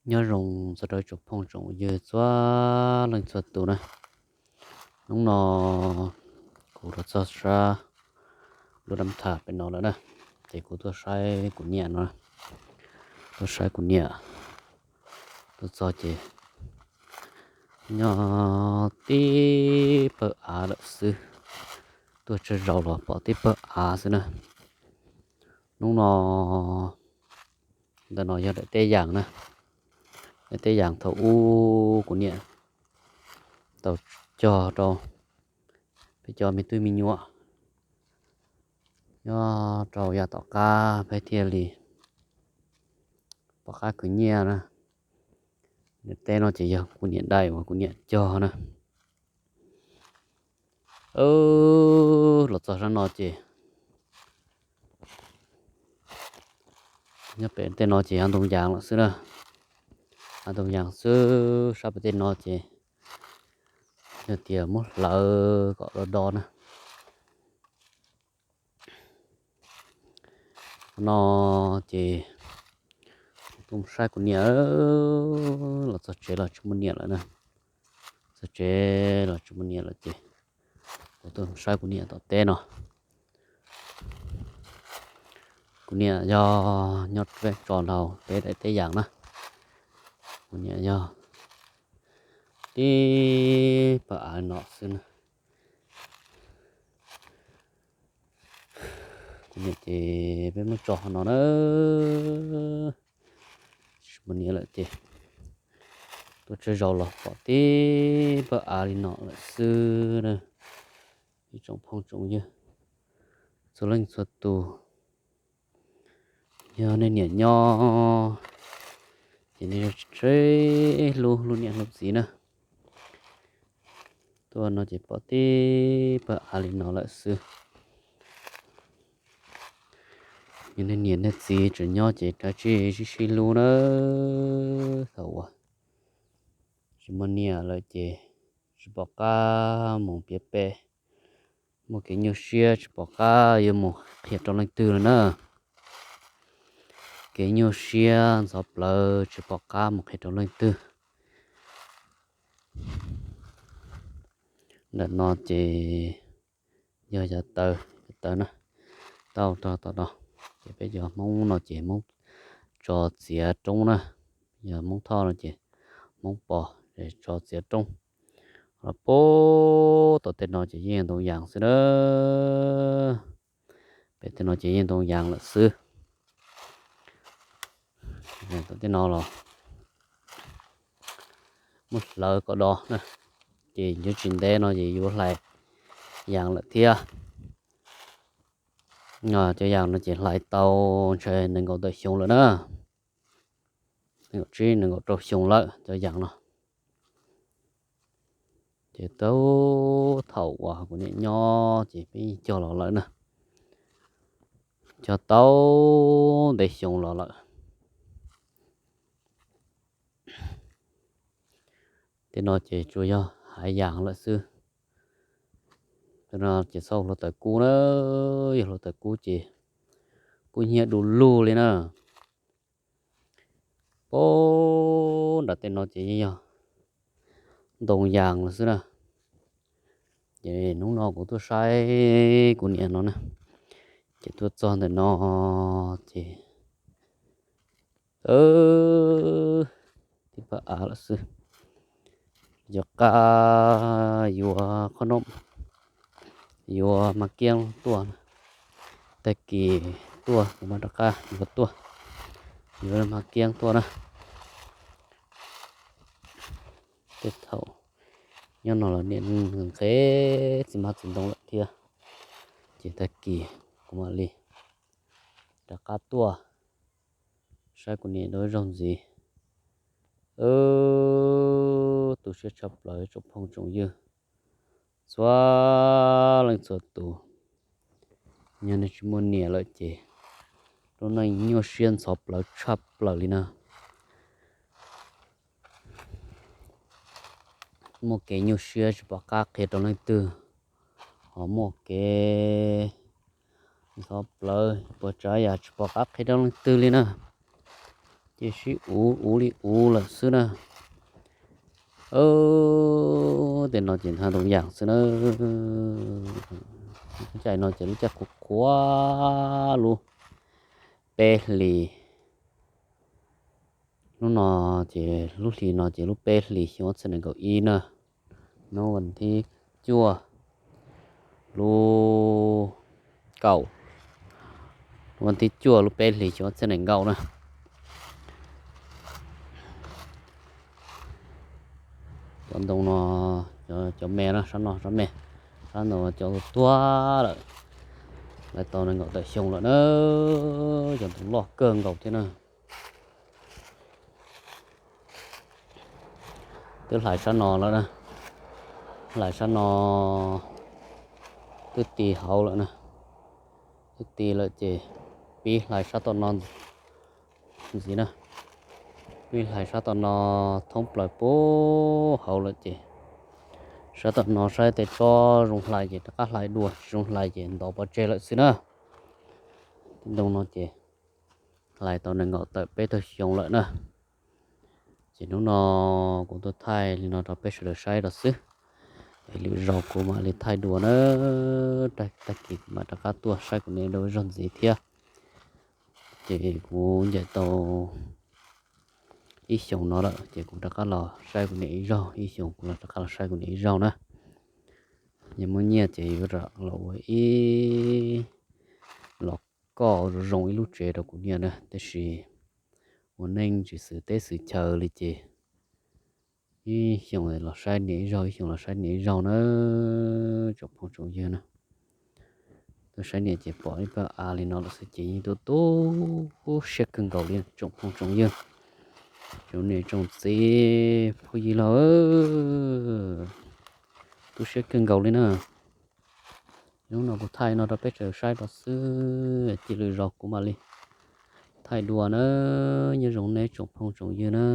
Nyob zoo txog rau ib tsoom phooj tsoom ywg txhua leej txhua tus na. Hnub no kuv los txog sab lub dab thas pem no lawm na, ces kuv tuaj saib kuv niam no, tuaj saib kuv niam. Tuaj txog ces nyob tib pawg av lawm xwb, tuaj tsawg zaus los pom tib pawg av xwb na. Hnub no, ntawm no yog daim teb yas na, daim teb yas thaum ub kuv niam tau cog rau peb cov me tub me nyuam nyob rau yav tom qab peb thiaj li pom qab khwv nyiaj na. Daim teb no ces yog kuv niam daim uas kuv niam cog na. Los txog sab no ces nyob pem tej no ces yog ntoo yas lawm xwb na, yog ntoo yas xwb. Sab pem tej no ces yog tias muab hlawv kom do do na. No ces kuv tuaj mus saib kuv niam, los txog tsev los tsis muaj niam lawm na. Txog tsev los tsis muaj niam lawm ces kuv tuaj mus saib kuv niam tom teb no. Kuv niam yog nyob peb tso nraud peb daim teb yas na. Kuv niam yog tib pawg av no xwb na. Kuv niam ces peb muab tso no na, tsis muaj niam lawm ces tuaj tsawg zaus los pom tib pawg av li no lawm xwb na. Ib tsoom phooj tsoom ywg txhua leej txhua tus, yog nej niam nyob ces nej tseem hlub hlub niam hlub txiv na. Tuaj no ces pom tib pawg av li no lawm xwb. Yog nej niam nej txiv tseem nyob ces kav tsij sib sib hlub na. Thaum uas tsis muaj niam lawm ces tsis pom qab mus piav pem, muaj kev nyuaj siab tsis pom qab yuav mus qhia rau leej twg lawm na. Kev nyuaj siab ntxhov plawv tsis pom qab mus qhia rau leej twg. Ntawm no ces yog yav taw, yav taw na, tau rau tom no. Ces peb cov Hmoob no ces Hmoob tso txiav roob na, yog Hmoob Thoj no ces Hmoob Pos tso txiav roob. Los puag tom tej no ces yeej ntoo yas xwb na. Pem tej no ces yeej ntoo yas lawm xwb. Tom tej no los muab hlawv kom do na, ces yuav tsis ntev no ces yuav hlais yas lawm thiab. Cov yas no ces hlais tau ntshe nees nkaum tawm xyoo lawm na, nees nkaum tsib nees nkaum rau xyoo lawm cov yas no. Ces tau thaum uas kuv niam nyob ces peb yeej cog los lawm na, cog tau ntev xyoo los lawm. Tej no ces tsuas yog hav yas lawm xwb. Tej no ces txhob hluav taws kub na, yog hluav taws kub ces kub hnyiab du lug li na. Puag nram tej no ces yeej yog ntoo yas lawm xwb na. Ces hnub no kuv tuaj saib kuv niam no na, ces tuaj txog ntawm no ces tib pab av lawm xwb. Yuav qab yuav qhob noom, yuav mas kiab tuaj, tag kis tuaj kuv mam rov qab yuav tuaj, yuav mas kiab tuaj na. Tej thaum nyob no los niam nqhis txiv hmab txiv ntoo lawm thiab, ces tag kis kuv mam li rov qab tuaj saib kuv niam dua ib zaug ntxiv. Tu siab tshaj plaws tsoom phooj tsoom ywg txhua leej txhua tus. Yog nej tsis muaj niam lawm ces lub neej nyuaj siab ntxhov plawv tshaj plaws li na. Muaj kev nyuaj siab tsis pom qab qhia rau leej twg, ho muaj kev ntxhov plawv puas tsav yam tsis pom qab qhia rau leej twg li na. Ces sib uv uv li uv lawm xwb na. Tej no ces ntag ntoo yam xwb na. Lub caij no ces lub caij qhuav qhuav, lub peb hlis, lub no ces lub hlis no ces lub peb hlis xyoo ob txhiab nees nkaum ib na. Hnub vas thib cuaj lub kaum, hnub vas thib cuaj lub peb hlis xyoo ob txhiab nees nkaum na. Cov ntoo no, cov me na, sab no sab me, sab no cov tuag lawm, lawv tau nees nkaum tawm xyoo lawm na. Cov ntoo loj kawg nkaus thiab na. Twb hlais sab no lawm na, hlais sab no twb ti hauv lawm na, twb ti lawm ces pib hlais sab tom no ntxiv na, pib hlais sab tom no thoob plaws puag hauv lawm ces sab tom no saib tej tsob zoo hlais ces rov qab hlais dua, tsis zoo hlais ces ntov pov tseg lawm xwb na. Ntoo no ces hlais tau nees nkaum tawm peb tug xyoo lawm na. Ces hnub no kuv tuaj thaij li no rau peb sawv daws saib rau xwb, es lwm zaus kuv mam li thaij dua na. Tag kis kuv mam rov qab tuaj saib kuv niam rau zog ntxiv thiab. Ces kuv ncaim tau ib xyoos no lawm ces kuv rov qab los saib kuv niam ib zaug, ib xyoos kuv los rov qab los saib kuv niam ib zaug na. Yog muaj nyiaj ces yuav los ua ib, los koj zoo zoo ib lub tsev rau kuv niam na, tab sis ua neej tsis xwm teb xwm chaw li ces ib xyoos los saib niam ib zaug, ib xyoos los saib niam ib zaug na, tsoom phooj tsoom ywg na. Tuaj saib niam ces pom ib pab av li no lawm xwb ces yeej tu tu siab kawg nkaus li tsoom phooj tsoom ywg, tsoom niam tsoom txiv phooj ywg laug, tu siab kawg nkaus li na. Hnub no kuv thaij no rau peb sawv daws saib rau xwb, cia lwm zaus kuv mam li thaij dua na. Nyob zoo nej tsoom phooj tsoom ywg na.